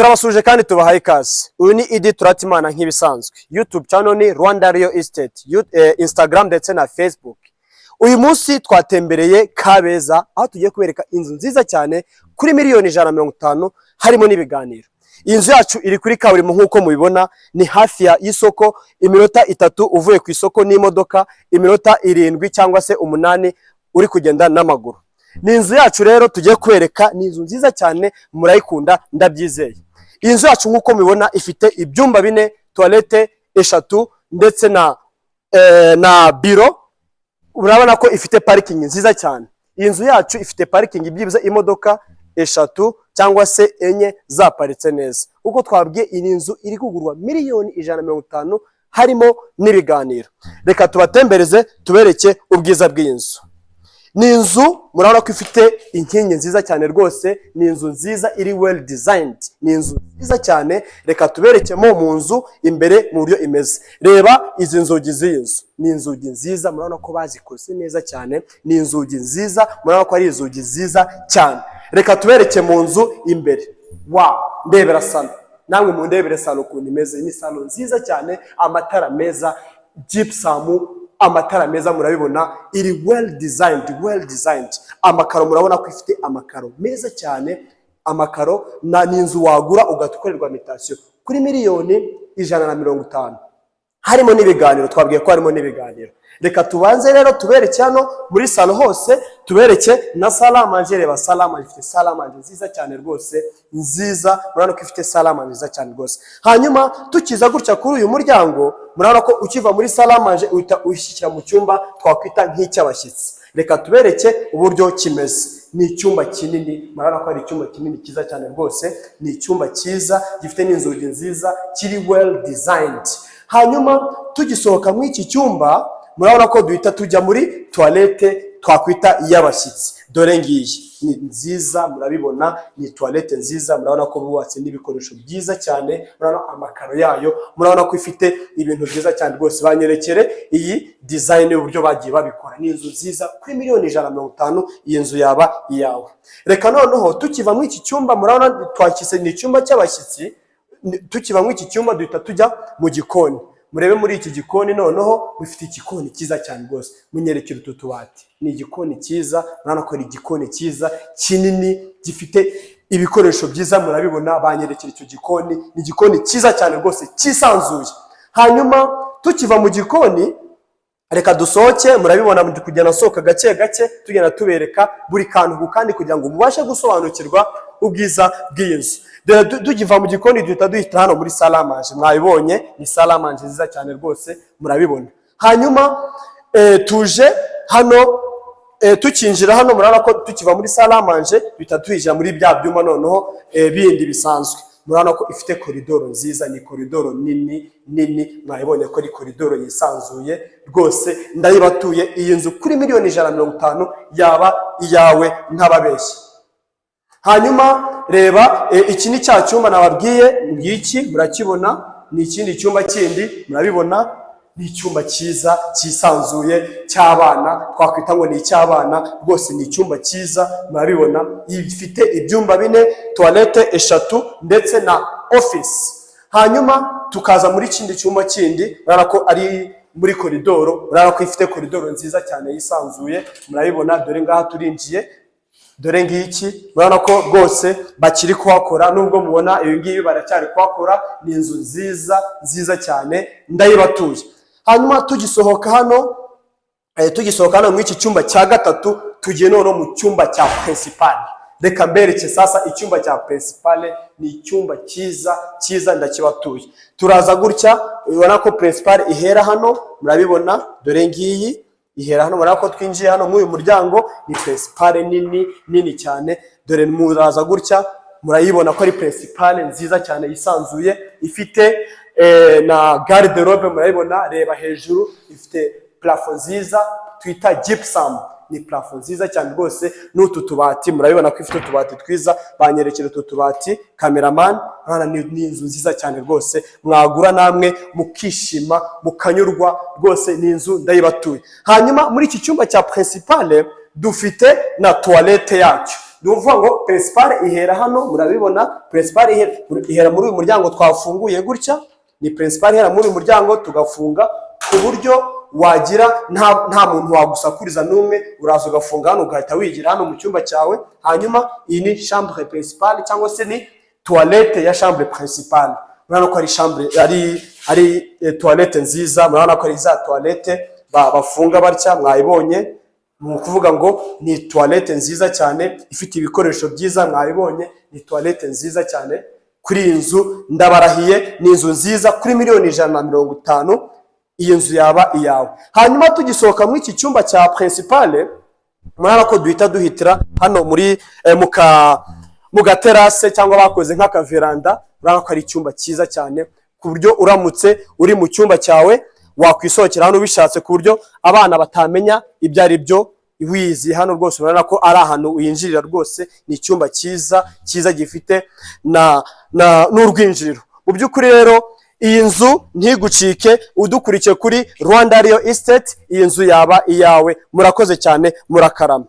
Turabasuje kandi tubahaye ikaze. Uyu ni Idi Turatimana nk'ibisanzwe. YouTube channel ni Rwanda Real Estate, Instagram ndetse na Facebook. Uyu munsi twatembereye Kabeza, aho tugiye kubereka inzu nziza cyane kuri miliyoni 150, harimo n'ibiganiro. Iyi nzu yacu iri kuri kaburimbo nk'uko mubibona, ni hafi y'isoko, iminota 3 uvuye ku isoko n'imodoka, iminota 7 cyangwa se 8 uri kugenda n'amaguru. Ni inzu yacu rero tugiye kubereka, ni inzu nziza cyane, murayikunda ndabyizeye. Iyi nzu yacu nk'uko mubibona ifite ibyumba bine, toilette eshatu ndetse na biro. Urabona ko ifite parikingi nziza cyane. Iyi nzu yacu ifite parikingi, byibuze imodoka eshatu cyangwa se enye zaparitse neza. Uko twabwiye, iyi nzu iri kugurwa miliyoni 150, harimo n'ibiganiro. Reka tubatembereze, tubereke ubwiza bw'iyi nzu. Ni inzu murabona ko ifite inkingi nziza cyane rwose, ni inzu nziza iri well designed, ni inzu nziza cyane. Reka tuberekemo mu nzu imbere mu buryo imeze. Reba izi nzugi z'iyi nzu, ni inzugi nziza, murabona ko bazikoze neza cyane, ni inzugi nziza, murabona ko ari inzugi nziza cyane. Reka tubereke mu nzu imbere. Wow, ndebera salon, namwe mundebere salon ukuntu imeze. Ni salon nziza cyane, amatara meza, gypsum, amatara meza, murabibona iri well designed, well designed. Amakaro, murabona ko ifite amakaro meza cyane, amakaro na ni inzu wagura ugahita ukorerwa mutation kuri miliyoni 150, harimo n'ibiganiro. Twabwiye ko harimo n'ibiganiro. Reka tubanze rero tubereke hano muri salon hose, tubereke na salle à manger. Reba salle à manger, ifite salle à manger nziza cyane rwose, nziza. Murabona ko ifite salle à manger nziza cyane rwose. Hanyuma tukiza gutya kuri uyu muryango, murabona ko ukiva muri salle à manger uhita ushyikira mu cyumba twakwita nk'icy'abashyitsi. Reka tubereke uburyo kimeze. Ni icyumba kinini, murabona ko ari icyumba kinini cyiza cyane rwose. Ni icyumba cyiza gifite n'inzugi nziza, kiri well designed. Hanyuma tugisohoka muri iki cyumba, murabona ko duhita tujya muri toilette twakwita iy'abashyitsi. Dore ngiyi, ni nziza, murabibona, ni toilette nziza. Murabona ko bubatse n'ibikoresho byiza cyane, murabona amakaro yayo, murabona ko ifite ibintu byiza cyane rwose. Banyerekere iyi design y'uburyo bagiye babikora. Ni inzu nziza kuri miliyoni 150, iyi nzu yaba iyawe. Reka noneho tukiva muri iki cyumba, murabona twakise ni icyumba cy'abashyitsi. Tukiva muri iki cyumba duhita tujya mu gikoni. Murebe muri iki gikoni noneho, bifite igikoni cyiza cyane rwose. Munyerekere utu tubati, ni igikoni cyiza, murabona ko ari igikoni cyiza kinini gifite ibikoresho byiza, murabibona. Banyerekera icyo gikoni, ni igikoni cyiza cyane rwose cyisanzuye. Hanyuma tukiva mu gikoni, reka dusohoke. Murabibona muri kugenda asohoka gake gake, tugenda tubereka buri kantu ku kandi kugira ngo mubashe gusobanukirwa ubwiza bw'iyi nzu. Dore tukiva mu gikoni duhita duhita hano muri salle à manger. Mwabibonye, ni salle à manger nziza cyane rwose, murabibona. Hanyuma tuje hano, tukinjira hano, murabona ko tukiva muri salle à manger duhita twinjira muri bya byumba noneho bindi bisanzwe. Murabona ko ifite koridoro nziza, ni koridoro nini nini, mwabibonye ko ari koridoro yisanzuye rwose. Ndayibatuye iyi nzu kuri miliyoni 150, yaba iyawe ntababeshye. Hanyuma reba, iki ni cya cyumba nababwiye, ngiki murakibona, ni ikindi cyumba kindi, murabibona, ni icyumba cyiza cyisanzuye cy'abana, twakwita ngo ni icy'abana rwose. Ni icyumba cyiza, murabibona, ifite ibyumba bine, toilette eshatu ndetse na office. Hanyuma tukaza muri kindi cyumba kindi, murabona ko ari muri koridoro, murabona ko ifite koridoro nziza cyane yisanzuye, murabibona. Dore ngaha turinjiye, dore ngiki, murabona ko rwose bakiri kuhakora, nubwo mubona ibi ngibi baracyari kuhakora. Ni inzu nziza nziza cyane, ndayibatuye. Hanyuma tugisohoka hano muri iki cyumba cya gatatu, tugiye noneho mu cyumba cya principal. Reka mbereke sasa icyumba cya principal. Ni icyumba cyiza cyiza, ndakibatuye. Turaza gutya, ubona ko principal ihera hano, murabibona, dore ngiyi ihera hano. Murabona ko twinjiye hano muri uyu muryango, ni principal nini nini cyane. Dore muraza gutya, murayibona ko ari principal nziza cyane yisanzuye, ifite na garde-robe, murayibona. Reba hejuru, ifite plafond nziza twita gypsum, ni plafond nziza cyane rwose. N'utu tubati, murabibona ko ifite utubati twiza. Banyerekera utu tubati, cameraman. Urabona ni inzu nziza cyane rwose, mwagura namwe mukishima, mukanyurwa rwose. Ni inzu ndayibatuye. Hanyuma muri iki cyumba cya principale dufite na toilette yacyo. Ni ukuvuga ngo principale ihera hano, murabibona, principale ihera muri uyu muryango twafunguye gutya. Ni principale ihera muri uyu muryango, tugafunga ku buryo wagira nta muntu wagusakuriza n'umwe. Uraza ugafunga hano, ugahita wigira hano mu cyumba cyawe. Hanyuma iyi ni chambre principale, cyangwa se ni toilette ya chambre principale. Murabona ko ari chambre, ari toilette nziza. Murabona ko ari za toilette bafunga batya, mwayibonye. Ni ukuvuga ngo ni toilette nziza cyane, ifite ibikoresho byiza, mwabibonye. Ni toilette nziza cyane kuri iyi nzu, ndabarahiye, ni inzu nziza. Kuri miliyoni 150 iyi nzu yaba iyawe. Hanyuma tugisohoka muri iki cyumba cya principale, murabona ko duhita duhitira hano muri mu gaterase, cyangwa bakoze nk'akaveranda. Urabona ko ari icyumba cyiza cyane, ku buryo uramutse uri mu cyumba cyawe wakwisohokera hano ubishatse, ku buryo abana batamenya ibyo ari byo wizi hano rwose. Urabona ko ari ahantu winjirira rwose. Ni icyumba cyiza cyiza, gifite na n'urwinjiriro. Mu by'ukuri rero iyi nzu ntigucike. Udukurikiye kuri Rwanda Real Estate, iyi nzu yaba iyawe. Murakoze cyane, murakarama.